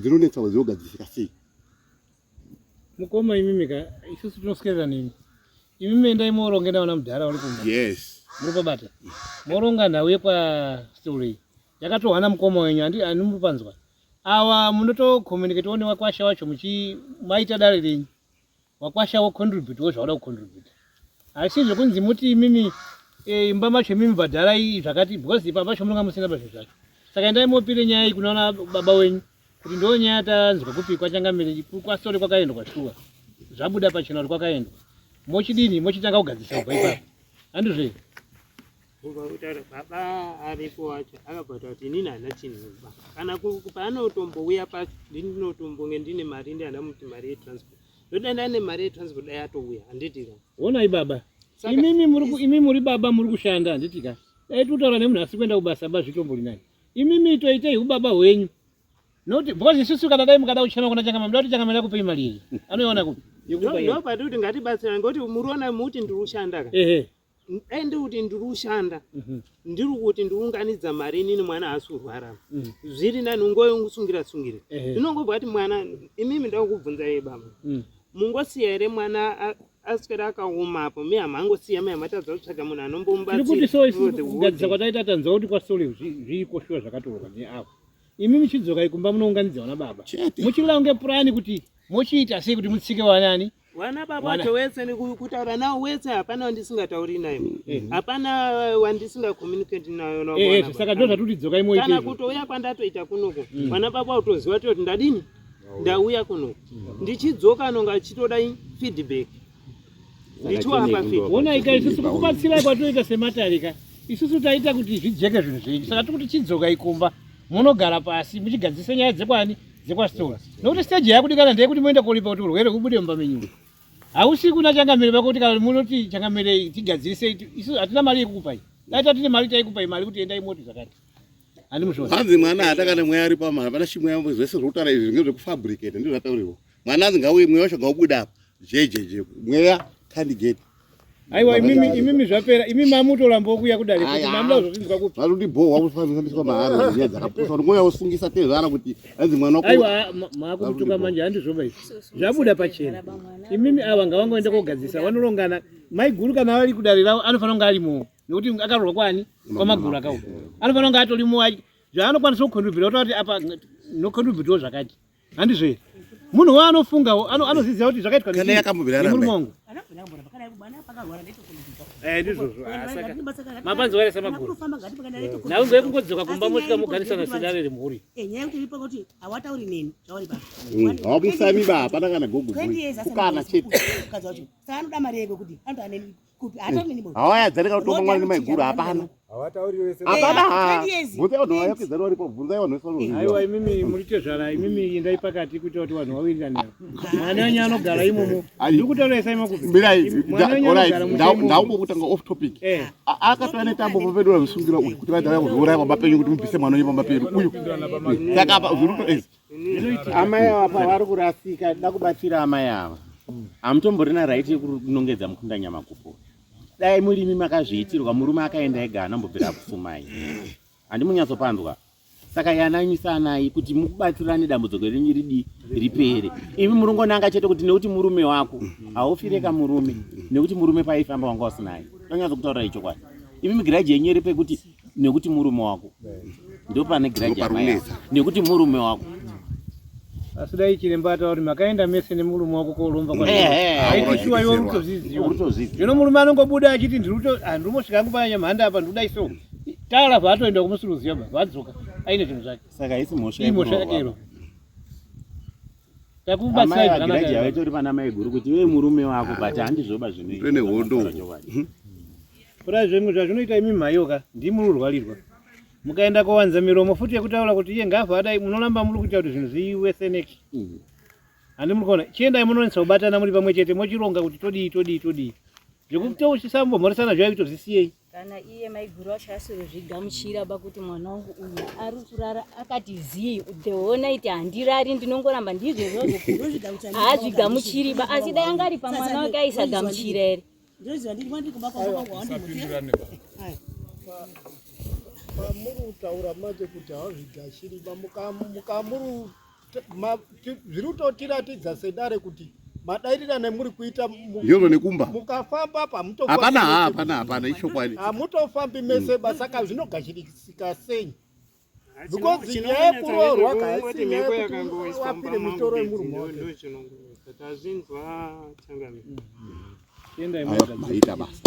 dzinonetsa dzinogadzisika sei mukoma imimi ka isusu tinoswedera nemi imimi endai moronge naona mudhara uri kumba yes muri pabata moronga nhau yekwastorey yakatohwa namukoma wenyu handi animupanzwa awa munotokommunicate newakwasha wacho muchi maita dare renyu wakwasha wo contribute wo zvauda kucontribute asi zvekunzi muti imimi eh, imba macho imimi bhadharai zvakati because ipa pacho munonga musina pazvinhu zvacho saka endai mopire nyaya iyi kunoona baba wenyu kuti ndo nyaya tanzwa kupi kwachangamire kwasori kwakaendwa shuwa zvabuda pachena kuti kwakaendwa mochidini mochitanga kugadzirisa kubva ipapo handizvo Kutaura baba aripo wacho akabva kuti inini handina chinhu ba kana paanotombouya pacho ndini ndinotombonge ndine mari ndi handina muti mari yetransport ndoda ndane mari yetransport dai atouya handiti ka honai baba imimi muri imi muri baba muri kushanda handiti ka dai tutaura nemunhu asi kuenda kubasa ba zvitombori nani imimi toitei ubaba hwenyu Not because isusu kana dai mukada kuchema kuna changamire muda kuti changamire akupei mari iyi anoiona kupi yekupa iye ndopati kuti ngatibatsirane ngoti muriona muti ndiri kushanda ka ehe dai ndiri kuti ndiri kushanda mhm. ndiri kuti ndiunganidza mari inini mwana haasi kurwara mhm. zviri nani ungosungira sungire ndinongobva kuti mwana imimi ndakukubvunza iye baba mm. mungosiya here mwana aswera akaoma apo mi hamangosiya mi hamatadza kutsvaga munhu anombomubatsira kuti so isusu kugadzisa kwataita tanzwa kuti kwasole zviriko shuwa zvakatorwa neavo imi muchidzokai kumba munounganidza vana baba muchironge purani kuti mochiita sei kuti mutsike wanani Vana baba wacho wese kutaura nawo wese hapana wandisingatauri naye. Eh. Hapana wandisinga communicate nayo nawo. Eh, eh saka ndozvatuti dzokai moite. Kana kutouya kwandatoita kunoko. Mm. Vana baba utoziva kuti ndadini? Ndauya kunoko. Mm. Ndichidzoka anonga achitoda feedback. Ndichiwapa feedback. Ona ika isusu kukubatsirai kwatoita sematarika. Isusu taita kuti zvijeke zvinhu zvenyu. Saka tikuti chidzokai kumba. Munogara pasi muchigadzirisa nyaya dzekwani dzekwastora nokuti stage yakudikana ndeyekuti moenda koripa kuti urwere hubude mumba menyu hausi kuna changamire vako kuti kana munoti changamire tigadzirise isu hatina mari yekukupai dai tatine mari taikupai mari kuti endai moti zvakati handimusvona hanzi mwana hatakana mweya ari pama hapana chimweya zvese zvokutaura izvi ngezvekufabricate ndizvo zvataurirwa mwana anzi ngauye mweya wacho ngaubuda apa jejeje mweya can't get Aiwa imimi imimi zvapera imimi mamutoramba kuuya kudare kuti mamuda kuzozvinzwa kupi. Zvarundibhohwa kufambiswa mahara nyaya dzakapusa kuti mweya wosungisa tezvara kuti hanzi mwana wako. Aiwa maakumutuka manje handizvoba izvi. Zvabuda pachena. Imimi ava ngavangoenda kogadzirisa vanorongana maiguru kana vari kudare ravo anofanira kunge arimo nekuti akaroorwa kwani kwamaguru akauya. Anofanira kunge atorimo. Zvaanokwanisa kucontribute kuti apa nocontribute zvakati. Handizvo here? Munhu waanofungawo anoziziva kuti zvakaitwa Kana yakambobvira yaramba. nemurume wangu. Eh, ndizvozvo. Ah, saka mapanzi wairesa maguru. Nhau ngeyekungodzoka kumba mosvika mogarisana sedare remhuri. Nyaya yekuti iripo kuti hawatauri neni zvauri baba. Hawamusami ba hapana kana gogo 20 years asina kukana chete. mukadzi wacho. Saka anoda mari yeke kuti anoda neni kupi haatauri neni bonde. Hawayadzani kana kutomba mwana nemaiguru hapana. Hawatauri wese. Hapana ha. 20 years. Bvunzai vanhu vayakidzani varipo bvunzai vanhu vese Aiwa vanoziva. imimi muri tezvara imimi endai pakati kuitira kuti vanhu vawirirane. Mwana wenyu anogara imomo. Ai. Ndiri kutaura isai makupi. Mirai Mwana wenyu alright anogara musha imomo. ndaumbokutanga off topic. Eh. Akatouya netambo papedu vamusungira uyu kuti vaida kuzouraya pamba penyu kuti mubvise mwana wenyu pamba pedu uyu. Saka apa zviri kuto Amai ava pavari kurasika da kubatsira amai ava. Hamutomborina right yekunongedza mukunda nyamakupo. Dai murimi makazviitirwa murume akaenda ega anambobvira akupfumai. Handimunyatsopanzwa. Saka yananyisanai kuti mukubatsirane dambudziko renyu ridi ripere. Imi murongonanga chete kuti nekuti murume wako haufireka murume nekuti murume paifamba wanga usinaye. Ndonyatsokutaurirai chokwadi. Imi migiraji yenyu iri pekuti nekuti murume wako. Ndopane giraji yamai ava. Nekuti murume wako. Asi dai chiremba ataura kuti makaenda mese nemurume wako kooromba kwa. Eh, Aiti shuwa iwe uri kutozviziva. Uri kutozviziva. Zvino murume anongobuda achiti ndiri kuto ah, ndiri hangu panyanya mhanda apa ndikudai so. Tara vaatoenda kumusuruziya ba vadzoka aine zvinhu zvake. Saka haisi mhosva Imhosva yekuroorwa. yake iro. Amai Takubatsirai vagiraji zvakanaka. havaitori pana mai guru kuti iwe murume wako but handizvoba zvinoita. Kune hondo uko. Kudai zvimwe zvazvinoita imi mhayoka ndimi mururwarirwa. Mukaenda kowanza miromo futi yekutaura kuti iye ngafa adai munoramba muri kuita kuti zvinhu zviweseneke. Handi muri kuona chiendai munonetsa kubatana muri pamwe chete mochironga kuti todii todii todii. Zvekutousisambomhoresana zviya kutozvisiyei. Kana iye maiguru acho asirozvigamuchira ba kuti mwana wangu uyu ari kurara akati zii the whole night handirari ndinongoramba ndizvozvozvo haazvigamuchiri ba asi dai anga ari pamwana wake aisagamuchira here. Ndinoziva ndiri kwandiri kumba kwangu kwangu hawandimutira. Pamuri kutaura manje kuti havazvigashiri mukamuri zviri kutotiratidza sedare kuti madairirane muri kuita Ndizvo nekumba. Mukafamba apa hamutofambi Hapana ha mese. hapana hapana ichokwadi. Hamutofambi mese basa zvinogashirika sei? Because nyaya yekuroorwa haisi nyaya yekuti wapire mitoro yemurume wake. Tazvinzwa changamire. Chiendai Maita basa.